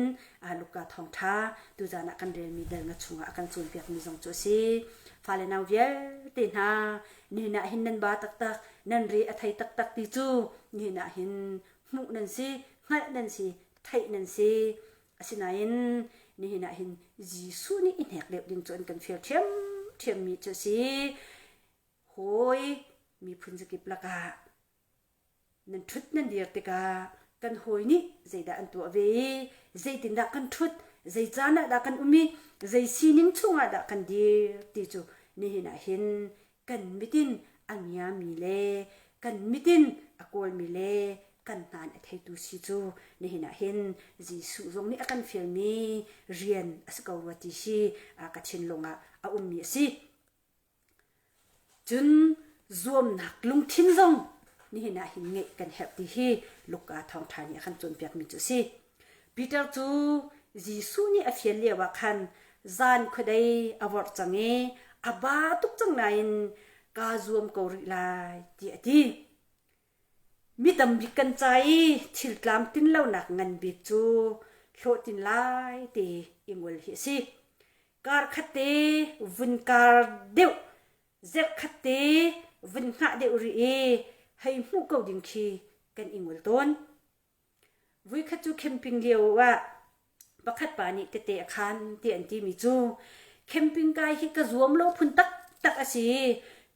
Speaker 2: Luka thawngṭha tuzan ah kan relmi dal nga chungah a kan cawnpiakmi zong cu a si. Fale nau vialte hna nihin ah hin nan ba taktak, nan re a thei taktak ti cu nihin ah hin hmuh nan si, hngalh nan si, theih nan si. Asinain nihin ah hin Jesuh nih i hnek deuh ding cu an kan fial ṭhiamṭhiammi cu a si. Hawi miphun zakip lakah nan ṭhut nan dir tikah kan hawi nih zeidah an tuah ve i zeitindah kan ṭhut, zei caan ah dah kan um i zei sining chungah dah kan dir ti cu nihin ah hin kan mit in a ngiami le kan mit in a kawlmi le kan hnan a theitu si cu nihin ah hin Jesuh zong nih a kan fialmi rian a si ko rua ti hi ka thinlung ah a ummi a si. Cun zuamnak lungthin zong nihin ah hin ngeih kan herh ti hi Luka thawngṭha nih a kan cawnpiakmi cu a si. Peter cu Jesuh nih a fial lio ah khan zan khuadei a vorh cang i a ba tuk cang nain kaa zuam ko rih lai tiah a ti. Mi tam bik kan ca i thil tlamtlin lonak ngan bik cu hlawhtlin lai ti i ngol hi a si. Kar khat te vun kar deuh, zerh khat te vun hngah deuh rih i hei hmuh ko ding khi kan i ngol tawn. Vuikhat cu camping lio ah pakhat pa nih tete a khan ti an timi cu camping kai hi ka zuam lo phun taktak a si.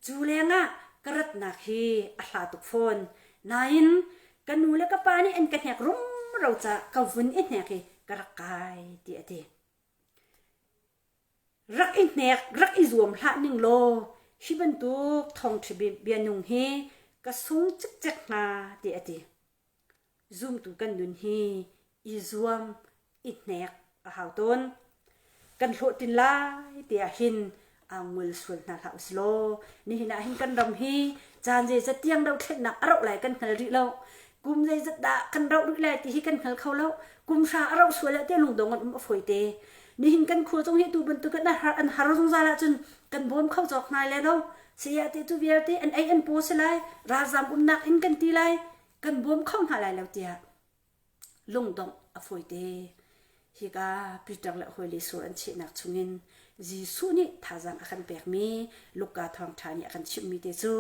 Speaker 2: Cu lengah ka ratnak hi a hla tuk fawn. Nain ka nu le ka pa nih an ka hnek rumro caah ka vun i hnek i ka rak kai ti a ti. Rak i hnek, rak i zuam hlah ning law hi bantuk thawngṭha bia nung hi ka sung cikcek hnga ti a ti. Zumtu kan nun hi i zuam, i hnek a hau tawn. Kan hlawhtlin lai tiah hin aa ngol sual hna hlah usilaw nihin ah hin kan ram hi caan zeizat tiang dothlennak a rauh lai kan hngal rih lo. Kum zeizat dah kan rauh rih lai ti hi kan hngal kho lo. Kum hra a rauh sual ah tiah lungdong an um a fawi te. Nihin kan khua zong hi tu bantuk in an har zungzal ahcun kan bawm kho cawk hna lai lo. Saya te cu vialte an ei an paw si lai, ralzam umnak in kan ti lai, kan bawm kho hna lai lo tiah lungdongh a fawite. Hika Peter le hawile sur an chehnak chungin Jesuh nih thazaang a kan pekmi Luka thawngṭha nih a kan chimhmi te cu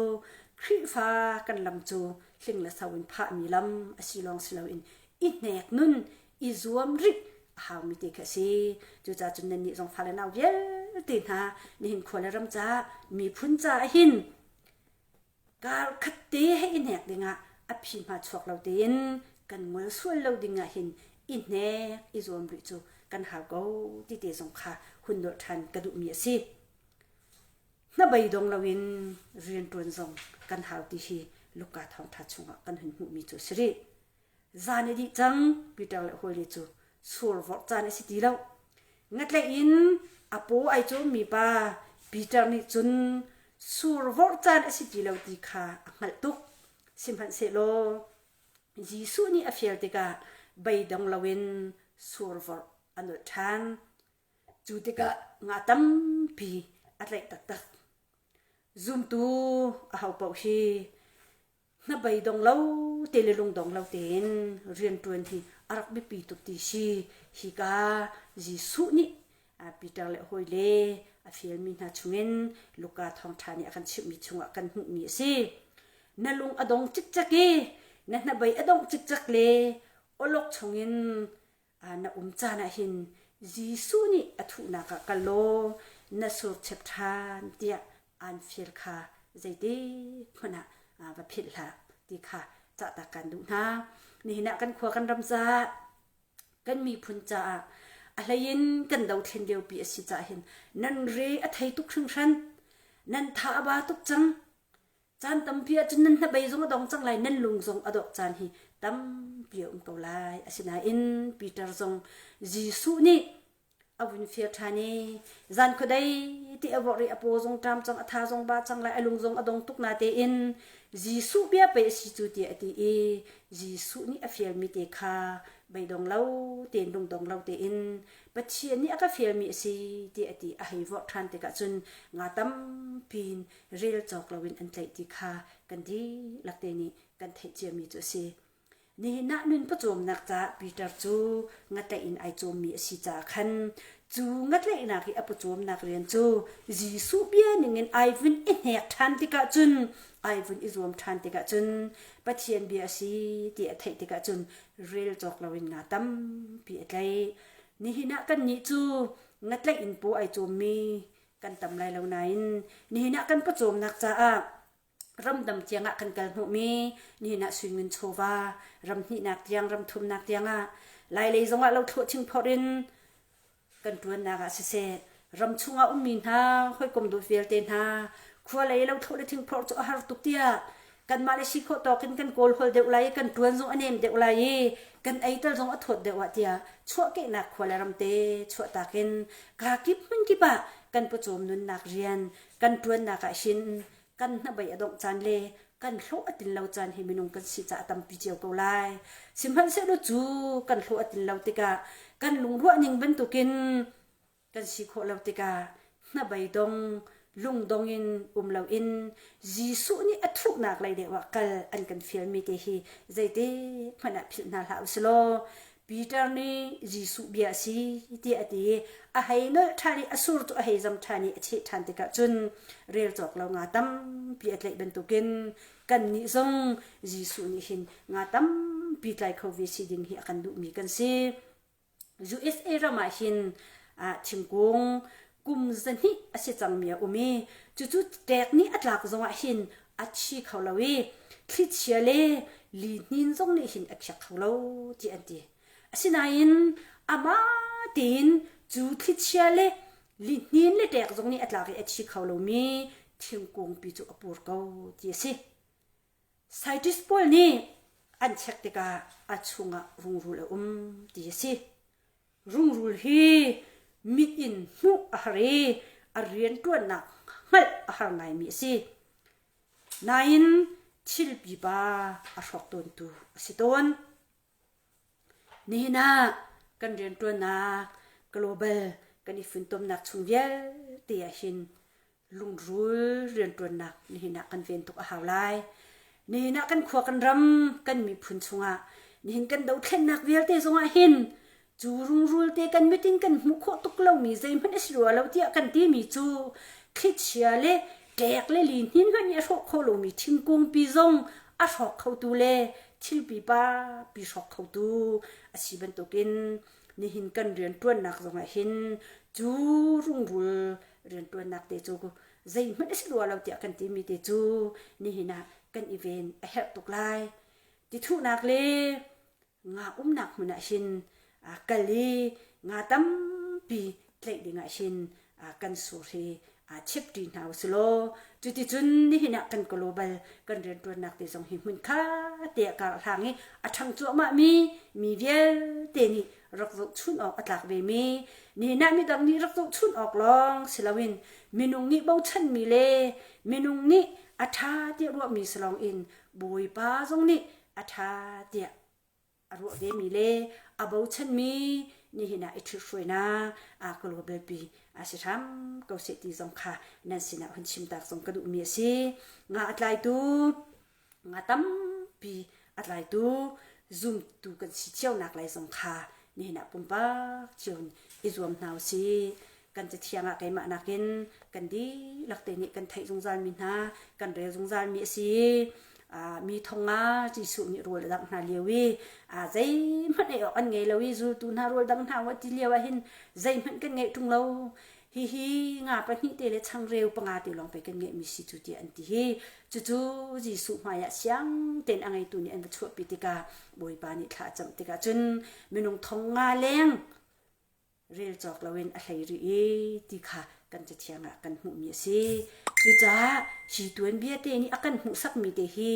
Speaker 2: Khrihfa kan lam cu hling le so in phahmi lam a si lawng si loin i hnek nun i zuam rih a haumi te khi a si. Cucaah cun nannih zong fale nau vialte hna nihin khua le ram caah miphun caah hin Kar khat te he i hnek dingah a phi hma chuak lo tein kan ngol sual lo dingah hin i hnek i zuam rih cu kan hau ko ti te zong kha hun nolh ṭhan ka duhmi a si. Hnabei dong loin rianṭuan zong kan hau ti hi Luka thawngṭha chungah kan hun hmuhmi cu a si rih. Zan a dih cang, Peter le hawile cu sur vorh caan a si ti lo. Ngatlaih in a paw ai cawmmi pa Peter nih cun sur vorh caan a si ti lo ti kha a hngalh tuk. Sihmanhsehlaw Jesuh nih a fial tikah beidong loin sur vorh a nolh ṭhan. Cu tikah nga tampi a tlaih taktak. Zumtu ahopaoh hi hnabei dong lo te le lungdong lo tein rianṭuan hi a rak biapi tuk ti si. Hika Jesuh nih Peter le hawile a fialmi hna chungin Luka thawngṭha nih a kan chimhmi chungah kan hmuhmi a si. Na lung a dong cikcek i na hnabei a dongh cikcek le awlok chungin na um caan ah hin Jesuh nih a thuhnak ah kal law na surchep ṭhan tiah aan fial kha zeitik hmanh ah va philh hlah ti kha cahtak kan duh hna. Nihin ah kan khua kan ram caah kan miphun caah a hleiin kan dothlen liopi a si caah hin nan re a thei tuk hringhran nan tha a ba tuk cang. Caan tampi ahcun nan hnabei zong a dong cang lai, nan lung zong a dawh caan hi tampi a um ko lai. Asinain Peter zong Jesuh nih a vun fir ṭhan i zan khuadei ti a vorh i a paw zong ṭam cang, a tha zong ba cang lai, a lung zong a dong tuk na tein Jesuh bia pei a si cu tiah a ti i Jesuh nih a fialmi te kha beidong lo tein lungdong lo tein Pathian nih a ka fialmi a si tiah a ti a hei vorh ṭhan tikah cun nga tampi in rel cawk loin an tlaih ti kha kan dihlak te nih kan theih ciami cu a si. Nihin ah nun pawcawmnak caah Peter cu ngatlaih in ai cawmmi a si caah khan cu ngatlaihnak i a pawcawmnak rian cu Jesuh bia ningin ai vun i hnek ṭhan tikah cun ai vun i zuam ṭhan tikah cun Pathian bia a si ti a theih tikah cun rel cawk loin nga tampi a tlaih. Nihin ah kannih cu ngatlaih in paw ai cawmmi kan tam lai lo nain nihin ah kan pawcawmnak caah ramdam tiangah kan kal hnawhmi nihin ah suingun chawva ram hnihnak tiang ram thumnak tiangah lailei zongah lo thlawh thingphorh in kan ṭuannak ah siseh ram chungah ummi hna hawikom dawt vialte hna khua lei lo thlawh le thingphorh cu a har tuk tiah kanmah le si khawh tawk in kan kawl hol deuh lai i kan ṭuan zong a nem deuh lai i kan ei tal zong a thawt deuh ah tiah chuahkehnak khua le ram te chuahtak in kaa kip hmun kip ah kan pawcawm nunnak rian kan ṭuannak ah hin kan hnabei a dongh caan le kan hlawh a tlin lo caan hi minung kan si caah tampi cio ko lai. Sihmanhsehlaw cu kan hlawh a tlin lo tikah kan lungruah ning bantukin kan si khawh lo tikah hnabei dong lungdong in um loin Jesuh nih a thuhnak lei deuh ah kal an kan fialmi te hi zeitik hmanh ah philh hna hlah usih law Peter nih Jesuh bia a si tiah a ti i a hei nolh ṭhan i a sur cu a hei zam ṭhan i a cheh ṭhan tikah cun rel cawk lo nga tampi a tlaih bantukin kannih zong Jesuh nih hin nga tampi tlai kho ve si ding hi a kan duhmi kan si. USA ram ah hin thingkung kum 200 a si cangmi a um i cucu ṭek nih a tlak zongah hin a thi kho lo i thlichia le lihnin zong nih hin a khiak kho lo ti an ti. Asinain amah tein cu thlichia le lihnin le ṭek zong nih a tlak i a thi kho lomi thingkung pi cu a pur ko ti a si. Scientist pawl nih an check tikah a chungah rungrul a um ti a si. Rungrul hi mit in hmuh a har i a rianṭuannak hngalh a har ngaimi a si. Nain thil pipa a hrawk tawntu a si tawn. Nihin ah kan rianṭuannak global kan i funtomnak chung vialte ah hin lungrul rianṭuannak nihin ah kan ven tuk a hau lai. Nihin ah kan khua kan ram kan miphun chungah nihin kan dothlennak vialte zongah hin cu rungrul te kan mit in kan hmuh khawh tuk lomi zeihmanh a si rua lo tiah kan timi cu thlichia le ṭek le lihnin hmanh nih a hrawh khawh lomi thingkung pi zong a hrawk khotu le thil pipa pi hrawk khotu a si bantukin nihin kan rianṭuannak zongah hin cu rungrul rianṭuannak te cu zeihmanh a si rua lo tiah kan timi te cu nihin ah kan i ven a herh tuk lai. Tithuhnak le nga umnak hmun ah hin kal i nga tampi tlaih ding ah hin kan sur hi chip ṭi hna usih law cuticun nihin ah kan global kan rianṭuannak te zong hi hmun kha te ah kar hlang i a ṭhang cuahmah mi mi vialte nih rak zohchun awk a tlak ve mi nihin ah midang nih rak zohchun awk lawng si loin minung nih bochanmi le minung nih a ṭha tiah ruahmi si lawng in Bawipa zong nih a ṭha tiah a ruah vemi le a bochanmi Nihin ah i ṭhithruainak a global pi a si hram ko seh ti zong kha nan sinah hun chim tak zong ka duhmi a si. Nga a tlaitu nga tampi a tlaitu zumtu kan si cio nak lai zong kha nihin ah pumpak cio in i zuam hna u sih. Kan cathiang ah keimah nakin kan dihlak te nih kan theih zungzal mi hna kan rel zungzal mi a si. Mi thong ah Jesuh nih rawl a dangh hna lio i zeihmanh ei awk an ngei lo i zultu hna rawl dang hna u ti lio ah hin zeihmanh kan ngeih ṭung lo. Hihi nga pahnih te le changreu panga te lawng pei kan ngeihmi si cu tiah an ti hi. Cucu Jesuh hmaiah siang tein a ngeitu nih an va chuahpi tikah Bawipa nih thla a camh tikah cun minung thong nga leng rel cawk loin a hlei rih i ti kha kan cathiang ah kan hmuhmi a si. Cucaah hi tuanbia te nih a kan hmuhsakmi te hi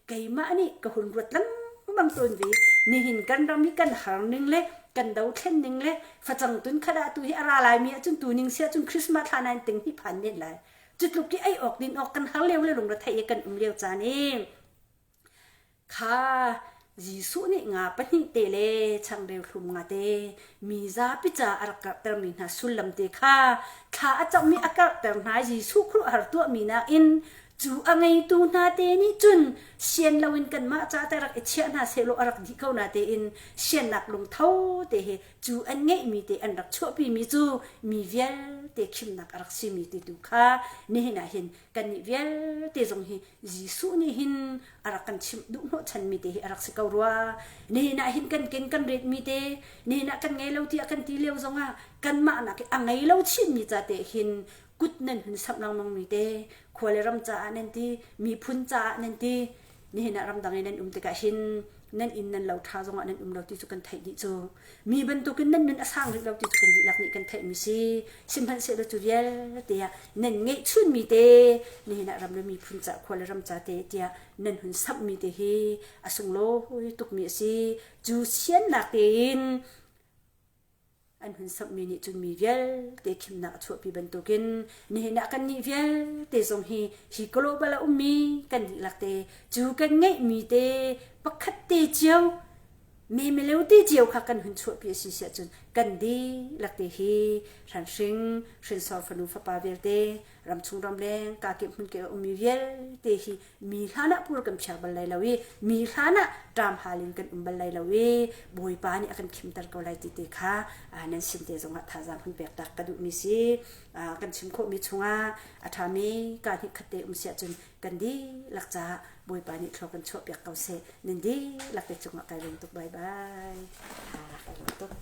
Speaker 2: keimah nih ka hun ruat lengmang tawn ve. Nihin kan ram hi kan har ning le kan dothlen ning le facang tun khat ah tu hi a ra laimi ahcun tu ning si ahcun Christmas thla nain ting hi phan men lai. Cu tluk i ei awk din awk kan har lio le lungre theih i kan um lio caan i Kha Jesuh nih nga pahnih te le changreu hlum nga te mi zapi ca a rak karhtermi hna sullam te kha thla a cammi a karhter hna i Jesuh khuaruahhar tuahmi nakin cu a ngeitu hna te nih cun sian loin kanmah ca te rak i chiah hna sehlaw a rak dih ko na tein siannak lungtho te he cu an ngeihmi te an rak chuahpimi cu mi vialte khimnak a rak simi ti tu kha nihin ah hin kannih vialte zong hi Jesuh nih hin a rak kan chimh duh hnawhchanmi te hi a rak si ko rua. Nihin ah hin kan ken kan retmi te, nihin ah kan ngei lo tiah kan ti lio zongah kanmah nak i a ngei lo chinmi ca te hin kut nan hun samh lengmangmi te, khua le ram caah nan ti, miphun caah nan ti, nihin ah ramdang i nan um tikah hin nan inn nan lo ṭha zongah nan um lo ti cu kan theih dih cu. Mi bantukin nan nun a sang rih lo ti cu kan dihlak nih kan theihmi si. Sihmanhsehlaw cu vialte ah nan ngeihchunmi te nihin ah ram le miphun ca khua le ram ca te tiah nan hun samhmi te hi a sunglawi tukmi a si. Cu siannak tein an hun samhmi nih cun mi vialte khimnak a chuahpi bantukin nihin ah kannih vialte zong hi hi global a ummi kan dihlak te cu kan ngeihmi te pakhat te cio Memeleu ti cio kha kan hun chuahpi a si siah cun kan dihlak te hi hranhring hrinsor fanu fapa vialte ramchung ramleng kakip hmunkip a ummi vialte hi mi hlan ah pur kan phiar bal lai lo i mi hlan ah ṭam hal in kan um bal lai lo i Bawipa nih a kan khimter ko lai ti te kha nan sin te zongah thazaang hun pek tak ka duhmi si. Kan chim khawhmi chungah a ṭhami ka hnih khat te um siah cun kan dihlak caah Bawipa nih thlua kan chuahpiak ko seh. Nan dihlak te cungah kai lawm tuk. Bye bye. Kai lawm tuk.